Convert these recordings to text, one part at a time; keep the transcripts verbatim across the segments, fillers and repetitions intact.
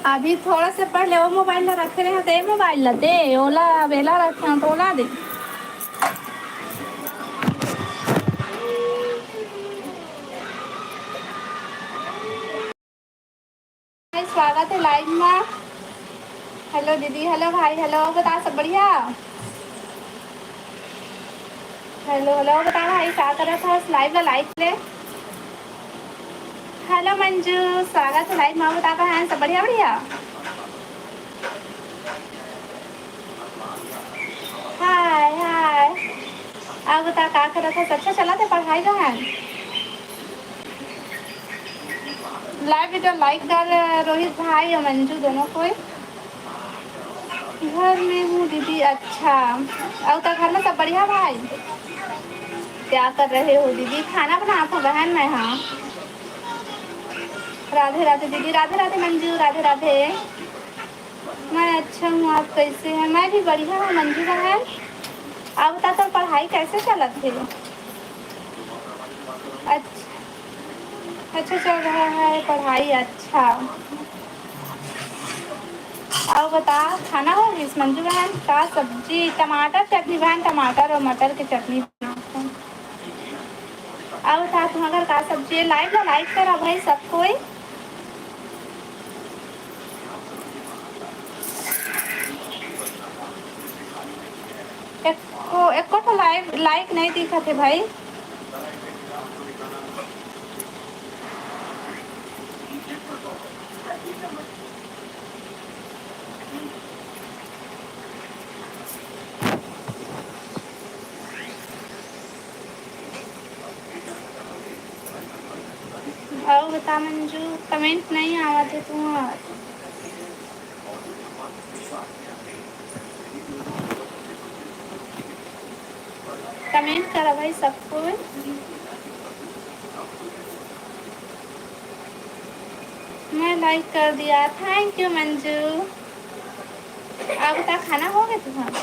अभी थोड़ा से पहले वो मोबाइल ला रखे रहे, ते मोबाइल ला दे, ओला, बेला रखे हैं, तो ओला दे। स्वागत है लाइव में। हेलो दीदी, हेलो भाई, हेलो, बता सब बढ़िया? हेलो, हेलो, बता भाई, का करत हस? लाइव ला लाइक ले। हेलो मंजू, स्वागत है लाइव में। बता का है, सब बढ़िया, बढ़िया? हाय, हाय। अब बता का करत हस? अच्छा चलत हे पढ़ाई बहन? लाइव वीडियो लाइक डाल रोहित भाई और मंजू दोनों कोई। घर में हूँ दीदी। अच्छा, और तो घर में सब बढ़िया भाई? क्या कर रहे हो दीदी? खाना बनात हो बहन मैं। हाँ, राधे राधे दीदी, राधे राधे मंजू, राधे राधे। मैं अच्छा हूँ, आप कैसे हैं? मैं भी बढ़िया हूँ मंजू बहन। आप बता, तो पढ़ाई कैसे चलत है? अच्छा, अच्छा चल रहा है पढ़ाई। अच्छा, और बता, खाना हो गई मंजू बहन? का सब्जी? टमाटर चटनी बहन, टमाटर और मटर की चटनी बनात हूँ। और बता, तुम्हारे घर का सब्जी है? लाइव ला लाइक करा भाई सब कोई। एको, एको ठो लाइव, लाइक नहीं दिखत हे भाई। अउ बता मंजू, कमेंट नहीं आवत हे तुम्हार। कमेंट करा भाई सब कोई। मैं लाइक कर दिया, थैंक यू मंजू। अब का खाना हो गया तुम्हारा?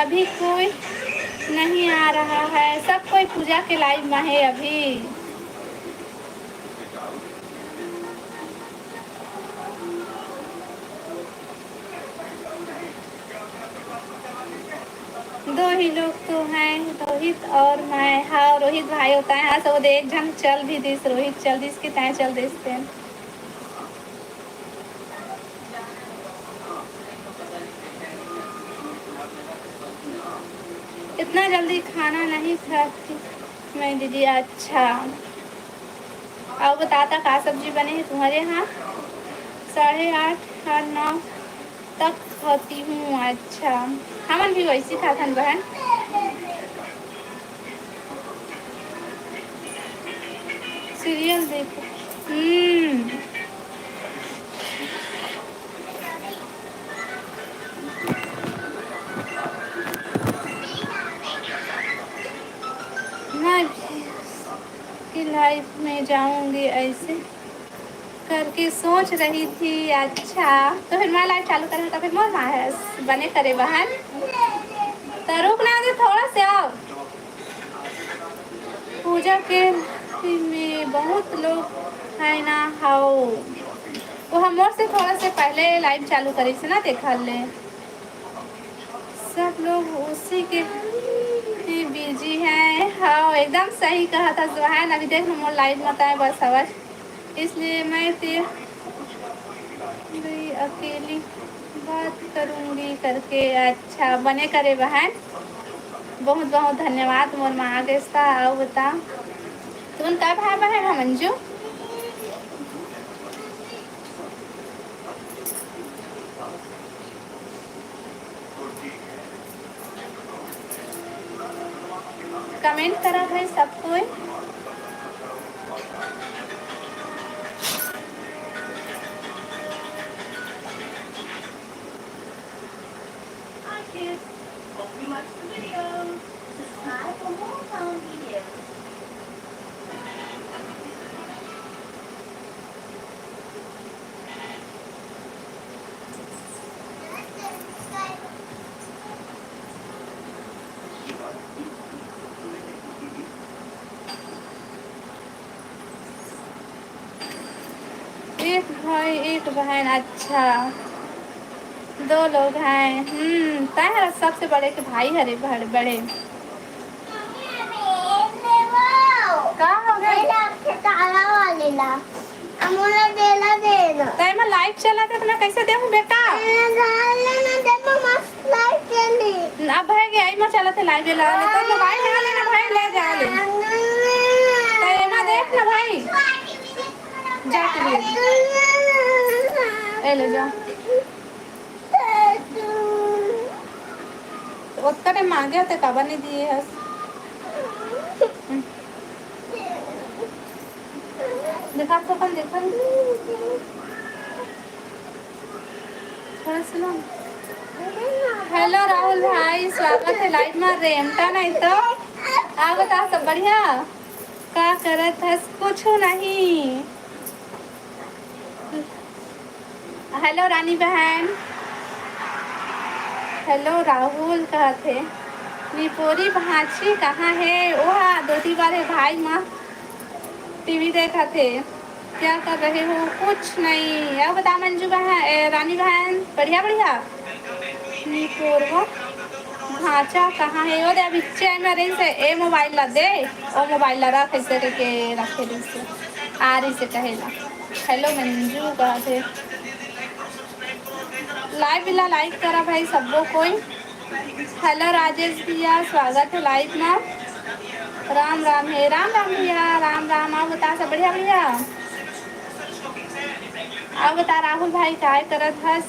अभी कोई नहीं आ रहा है, सब कोई पूजा के लाइव में है अभी। दो ही लोग तो हैं, रोहित और मैं। हाँ, रोहित भाई होता है। हाँ, सब एक झन चल भी दिस, रोहित चल दिस कि तय चल दिस तेन। इतना जल्दी खाना नहीं खाती मैं दीदी। अच्छा, अउ बता, का सब्जी बने हे तुम्हारे यहाँ? साढ़े आठ और नौ तक खाती हूँ। अच्छा, हमन भी वैसी खाथन बहन। सीरियल देख। हम्म। मैं भी उसकी लाइफ में जाऊंगी, ऐसे करके सोच रही थी। अच्छा, तो फिर मैं लाइव चालू करूँ, तो फिर मोर माँ है, बने करे बहन। तो रुक ना दे, थोड़ा से आओ। पूजा के में बहुत लोग है ना। हाओ, वो हम मोर से थोड़ा से पहले लाइव चालू करी से ना, देखा ले। सब लोग उसी के में बिजी हैं। हाँ, एकदम सही कहा था सुहान। अभी देख लो, मोर लाइव मत आए बस हवस, इसलिए मैं ते भी अकेली बात करूँगी करके। अच्छा, बने करे बहन, बहुत बहुत धन्यवाद मोर माँ के सा। अउ बता, तुम का भाई बहन है मंजू? कमेंट करा भाई सब कोई। Hi kids, hope you like the video. Subscribe for more fun videos. एक बहन, अच्छा, दो लोग हैं। हम्म, तय हर सबसे बड़े के भाई हरे बड़-, बड़े। का हो गए? तारा वाले ला। अमोला देला देना। तय मैं लाइव चला थे, तो मैं कैसे देहूँ बेटा? ए, ना, ना, ना, दे, मैं मस्त लाइव चली। अब भाई के आई मैं चला थे लाइव ला, नहीं तो मोबाइल ला लेना भाई, ले जा ले। ना, ना, ना। तय एमा देख ना भाई। जा तू भी। ए ले जा। ओतका टाइम मांगे होते, काबर नहीं दिए हस? हम्म। देखा तो अपन, देखा नहीं। थोड़ा सुनो। हेलो राहुल भाई, स्वागत है लाइव में। रेमटा नहीं तो। आ बता, सब बढ़िया? का करत हस? कुछ नहीं। हेलो रानी बहन। हेलो राहुल कहत हे, निपोरी भांची कहाँ हे? ओहा दो ठी बार हे भाई माँ टीवी देखत हे। क्या कर रहे हो? कुछ नहीं। अब बता मंजू बहन, ए, रानी बहन, बढ़िया, बढ़िया। निपोरवा भांचा कहाँ हे? ओ दे, अभी चैन में रही से, ए मोबाइल ला दे, ओ मोबाइल ला रख, ऐसे करके रखे रही से, आ रही से कहेला। हेलो मंजू, का थे? लाइव ला लाइक करा भाई, सबो कोई। हेलो राजेश भैया, स्वागत है लाइव में। राम राम हे, राम राम भैया, राम राम। आप बता, सब बढ़िया भैया? आप बता राहुल भाई, काय करत हस?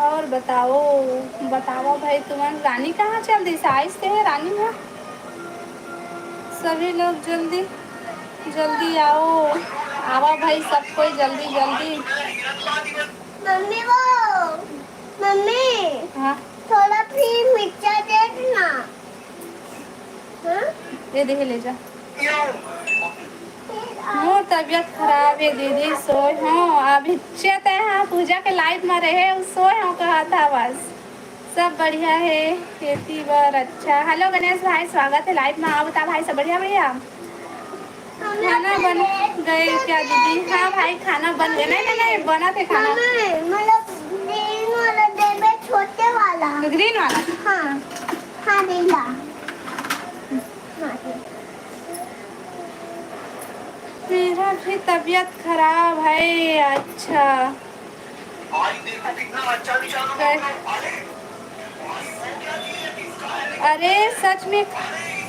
और बताओ, बताओ भाई, तुमन रानी कहाँ चल दिस? आइस ते है रानी हा? सभी लोग जल्दी, जल्दी आओ, आवा भाई सब कोई जल्दी, जल्दी। मम्मी वो, मम्मी, हाँ? थोड़ा फिर मिर्चा दे देना। हाँ? ये दे, ले जा। मोर तबीयत खराब हे दीदी, सोए हों। अभी चेत है, हाँ, पूजा के लाइव में रहे, उ सोए हों कहा था बस। सब बढ़िया हे, खेती बर अच्छा। हेलो गणेश भाई, स्वागत है लाइव में। आप बता भाई, सब बढ़िया, बढ़िया? खाना बन गए क्या दीदी? हाँ भाई, खाना बन गए। नहीं, नहीं, नहीं, बना थे खाना। मम्मी, मतलब ग्रीन वाला देबे, छोटे वाला। ग्रीन वाला? हाँ, हाँ, नीला। मेरा भी तबीयत खराब है। अच्छा। अरे सच में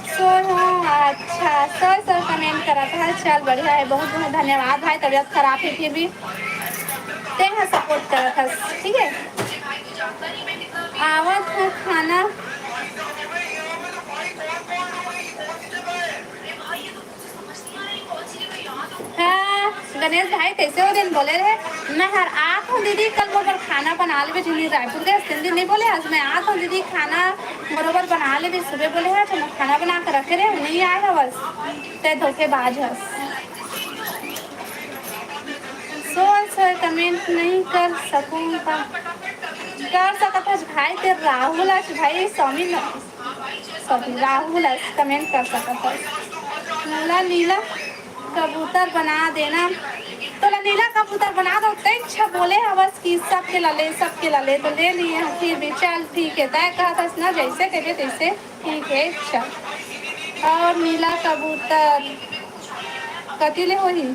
सोए हों? अच्छा, सोए सोए कमेंट करत हस। चल बढ़िया है, बहुत बहुत धन्यवाद भाई। तबीयत खराब है फिर भी तें हा सपोर्ट करत हस, ठीक है। आवत है खाना। हाँ, गणेश भाई, कैसे हो? दिन बोले रहे, मैं हर आत हों दीदी, कल मोर बर खाना बना लेबे। जिनी रायपुर गए दिन, दिन नहीं बोले हस, मैं आत हों दीदी, खाना बरोबर बना लेबे। सुबह बोले है तो मैं खाना बना के रखे रहे, नहीं आए हवस, ते धोखेबाज हस। सोए सोए कमेंट नहीं कर सकूँ का? कर सकत हस भाई, ते राहुल अस भाई, स्वामी न-, सॉरी, राहुल अस कमेंट कर सकत हस। नीला, नीला कबूतर बना देना। तोला नीला कबूतर बना दो, ते अच्छा बोले हवस कि सबके ला ले, सबके ला ले, तो ले लिए हम फिर भी। चल ठीक है, तय कहत हस ना, जैसे कहे तैसे ठीक है। चल, और नीला कबूतर कति ले होही?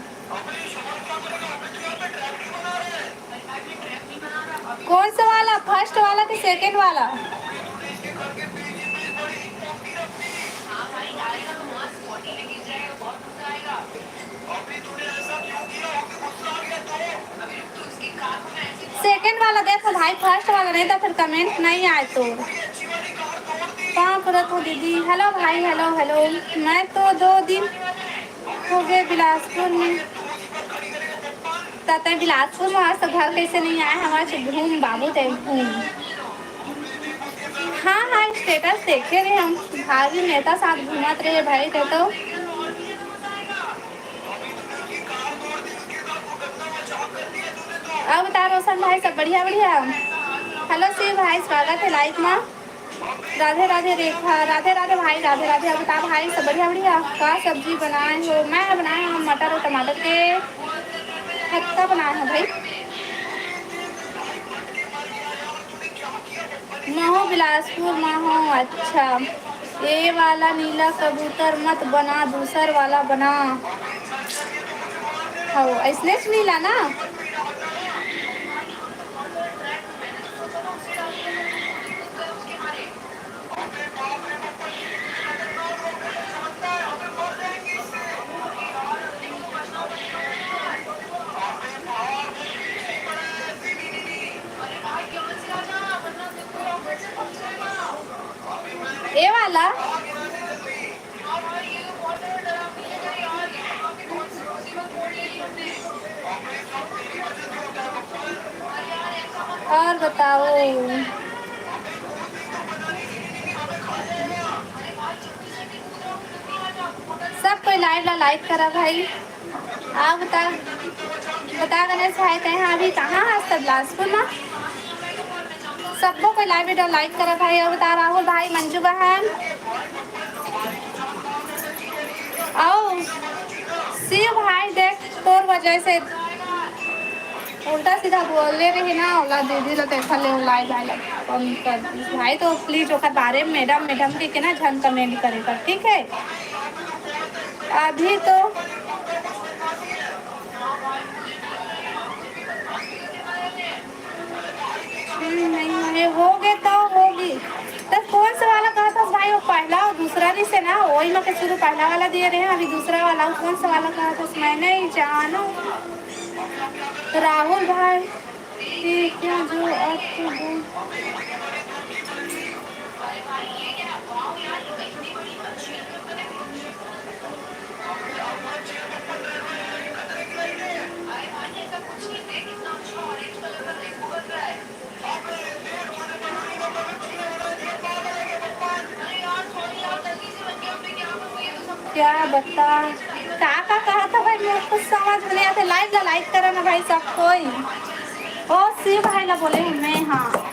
कौन सा वाला, फर्स्ट वाला कि सेकंड वाला? सेकंड वाला देखो भाई, फर्स्ट वाला नहीं तो फिर कमेंट नहीं आए तो। पाँव परत हों दीदी। हेलो भाई, हेलो, हेलो। मैं तो दो दिन हो गए बिलासपुर में। त तैं बिलासपुर में हस त घर कैसे नहीं आए? हमारे से घूम बाबू, तैं घूम। हाँ, हाँ, स्टेटस देखे रहे हम, भागी नेता साथ घूमत रहे भाई, तैं तो। अब बता रोशन भाई, सब बढ़िया, बढ़िया? हेलो शिव भाई, स्वागत है लाइव में। राधे राधे रेखा, राधे राधे भाई, राधे राधे। अब बता भाई, सब बढ़िया बढ़िया? का सब्जी बनाए हो? मैं बनाए हंव मटर अउ टमाटर के खट्टा बनाए हंव भाई। महूं बिलासपुर म हंव। अच्छा, ए वाला नीला कबूतर मत बना, दूसर वाला बना। हव, अइसनेच नीला ना। ए वाला। और बताओ, सब कोई लाइव ला लाइक करा भाई। आ बता, बता गणेश भाई, तैं हा अभी कहाँ हस? त बिलासपुर मा। सबको कोई लाइव वीडियो लाइक करा भाई। अउ बता राहुल भाई, मंजू बहन, अउ शिव भाई, देख तोर वजह से उल्टा सीधा बोले रहे ना, ओला दीदी ला देखा ले, लाइव आए ला बंद कर दी भाई। तो प्लीज ओकर बारे में मैडम, मैडम के, के ना झन कमेंट करे कर, ठीक है? अभी तो हम्म, नहीं होने, होगे तो होगी। तो कौन सा वाला कहा था भाई, वो पहला और दूसरा भी से ना, वही में के शुरू पहला वाला दिए रहे, अभी दूसरा वाला, कौन सा वाला कहा था, मैं नहीं जानू। राहुल भाई, ठीक है, जो आपको बोल क्या बता, का, का कहा था भाई, मेरे कुछ समझ में नहीं आते। लाइव ला लाइक करा ना भाई सब कोई। ओ शिव भाई ला बोले हूँ मैं, हाँ।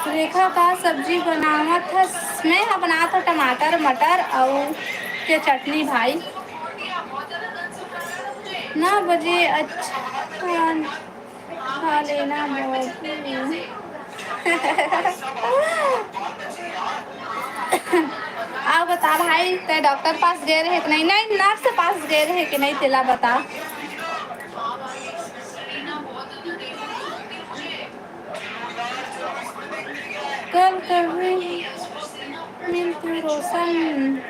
रेखा, का सब्जी बनावत हस? मैं ह बनात हव टमाटर, मटर अउ के चटनी भाई। नौ बजे अच्छा खा लेना बाबू। अउ बता भाई, तैं डॉक्टर पास गे रहे कि नहीं? नहीं, नर्स पास गे रहे कि नहीं, तेला बता। कल कभी मिलती रोशन।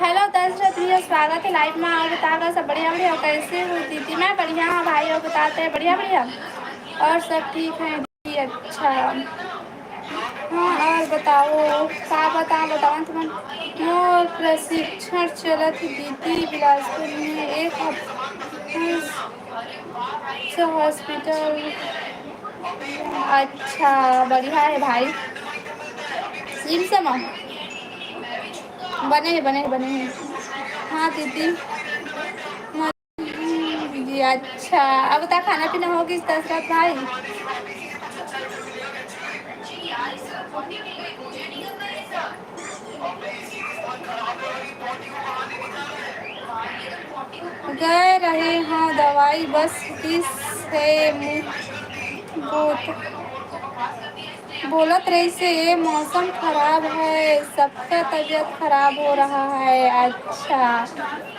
हेलो दशरथ भैया, स्वागत है लाइव में। अउ बता, सब बढ़िया बढ़िया? कैसे हो दीदी? मैं बढ़िया हूँ भाई, अउ बता, तैं बढ़िया बढ़िया? अउ सब ठीक है दीदी। अच्छा, हाँ, अउ बताओ, का बता, बताओ तुम। मोर प्रशिक्षण चलत हे दीदी बिलासपुर में, एक हफ्ता से हॉस्पिटल। अच्छा, बढ़िया है भाई। सिम्स मा? बने है, बने है, बने है। हाँ दीदी। जी, अच्छा, अउ बता, खाना पीना हो गिस दशरथ भाई? गए रहे हव दवाई, बस किस से मुँह बोत बोलत रहिसे, ये मौसम खराब है, सबका तबीयत खराब हो रहा है। अच्छा,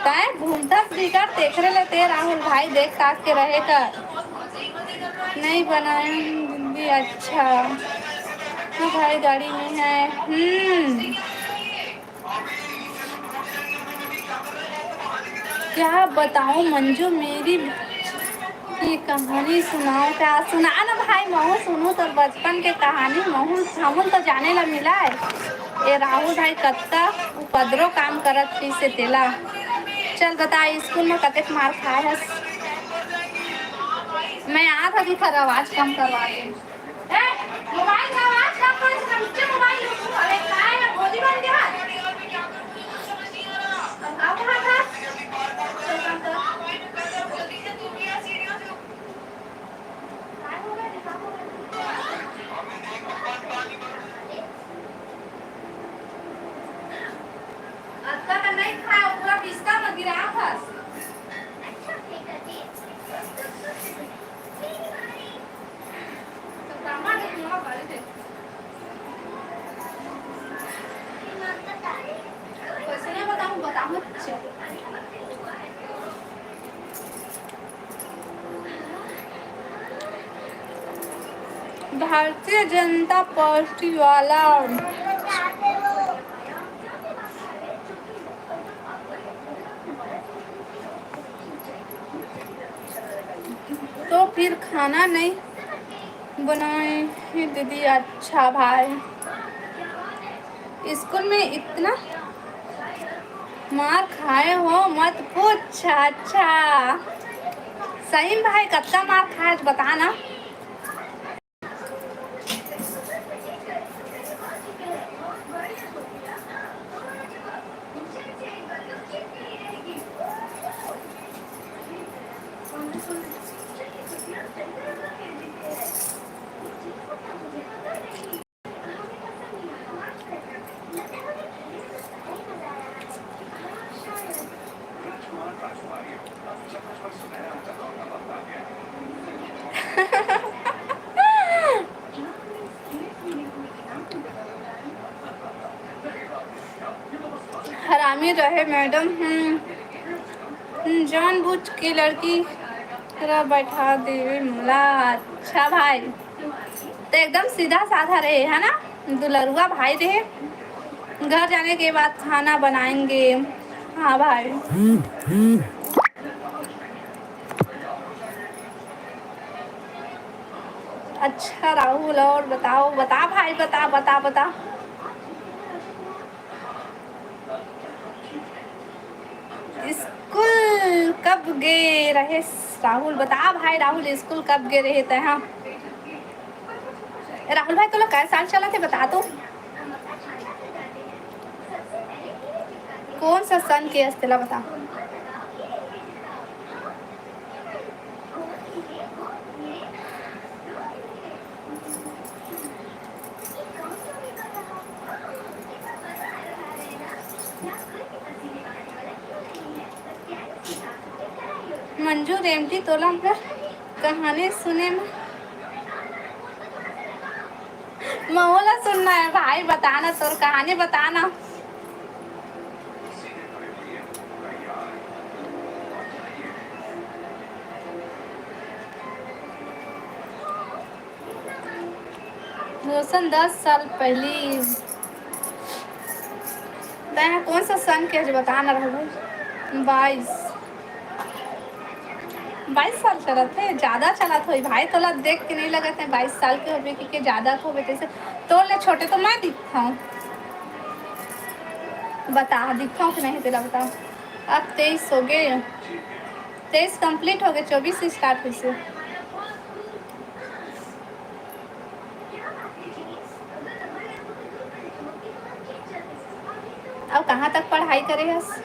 तैं घूमथस बिकट, तेखरे ले ते राहुल भाई देख ताक के रहे कर। नहीं बनाए हूँ दीदी। अच्छा, हाँ भाई, गाड़ी में है। हम्म। क्या बताऊं मंजू, मेरी ये कहानी सुनाओ। क्या सुना ना भाई, महू सुनू तोर बचपन के कहानी। महू हमन तो जाने ला मिला है। ए राहुल भाई कत्ता उपद्रव काम करत रहिसे तेला। चल बता, स्कूल में कतेक मार खाए हस? मैं आत हूँ, थोड़ा आवाज कम करवा दे। ए, मोबाइल का आवाज कम कर, थोड़ा ऊंचे मोबाइल लो। अरे, काय है, गोली बन गया? अब कहाँ था? अतका का नहीं खाए, पूरा बिस्तर में गिरा था। भारतीय जनता पार्टी वाला। तो फिर खाना नहीं बनाए हैं दीदी। अच्छा भाई, स्कूल में इतना मार खाए हो, मत पूछ। अच्छा, सही में भाई, कत्ता मार खाए, बता ना। हरामी रहे मैडम। हम्म। हम्म, जानबूझ के लड़की करा बैठा देवे मोला। अच्छा भाई, तो एकदम सीधा साधा रहे है ना, दुलरुआ भाई रहे। घर जाने के बाद खाना बनाएंगे। हाँ भाई। अच्छा राहुल, और बताओ, बता भाई, बता, बता, बता। स्कूल कब गे रहे राहुल? बता भाई राहुल, स्कूल कब गे रहे तै? हाँ, ए राहुल भाई, तोला कै साल चलत हे, बता तो। कौन सा सन के हस तेला बता। मंजू रेमटी तोला हमर कहानी सुने म महू ला सुनना है भाई, बता ना, तोर कहानी बता ना। रोशन दस साल पहली। तैं कौन सा सन के हस बता ना रहू? बाईस। बाईस साल चलत हे, ज्यादा चलत होही भाई, तोला देख के नहीं लगत हे बाईस साल के होबे कि के ज्यादा के होबे। तैसे तोर ले छोटे तो मैं दिखथौं, बता दिखथौं कि नहीं तेला बता। अब तेईस हो गए, तेईस complete हो गए, चौबीस से start होइसे। अउ कहाँ तक पढ़ाई करे हस?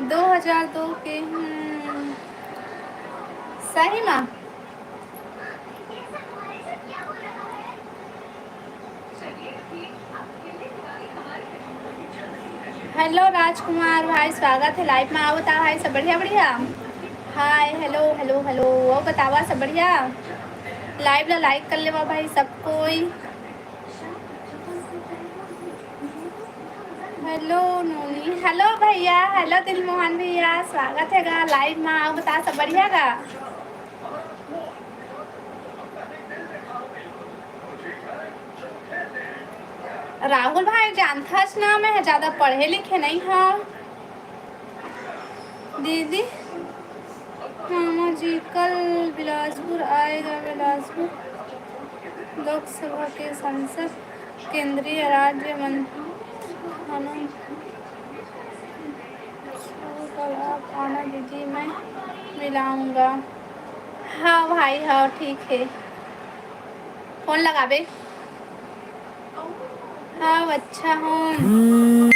दो हजार दो के, हम्म, सही मा। Hello राजकुमार भाई, स्वागत है live में। आओ बता भाई, सब बढ़िया बढ़िया? हाय, हेलो, हेलो, हेलो। अउ बतावा, सब बढ़िया? लाइव ला लाइक कर लेवा भाई, सब कोई। हेलो नोनी, हेलो भैया, हेलो दिलमोहन भैया, स्वागत हे गा लाइव मा। अउ बता, सब बढ़िया गा? राहुल भाई, जानथस ना, मैं ज्यादा पढ़े लिखे नहीं हूँ। दीदी, मामा जी कल बिलासपुर आएगा, बिलासपुर लोकसभा के सांसद, केंद्रीय राज्य मंत्री आनंद, कल आप आना दीदी, मैं मिलाऊंगा। हाँ भाई, हाँ, ठीक है, फोन लगाबे। हाँ, अच्छा हूँ।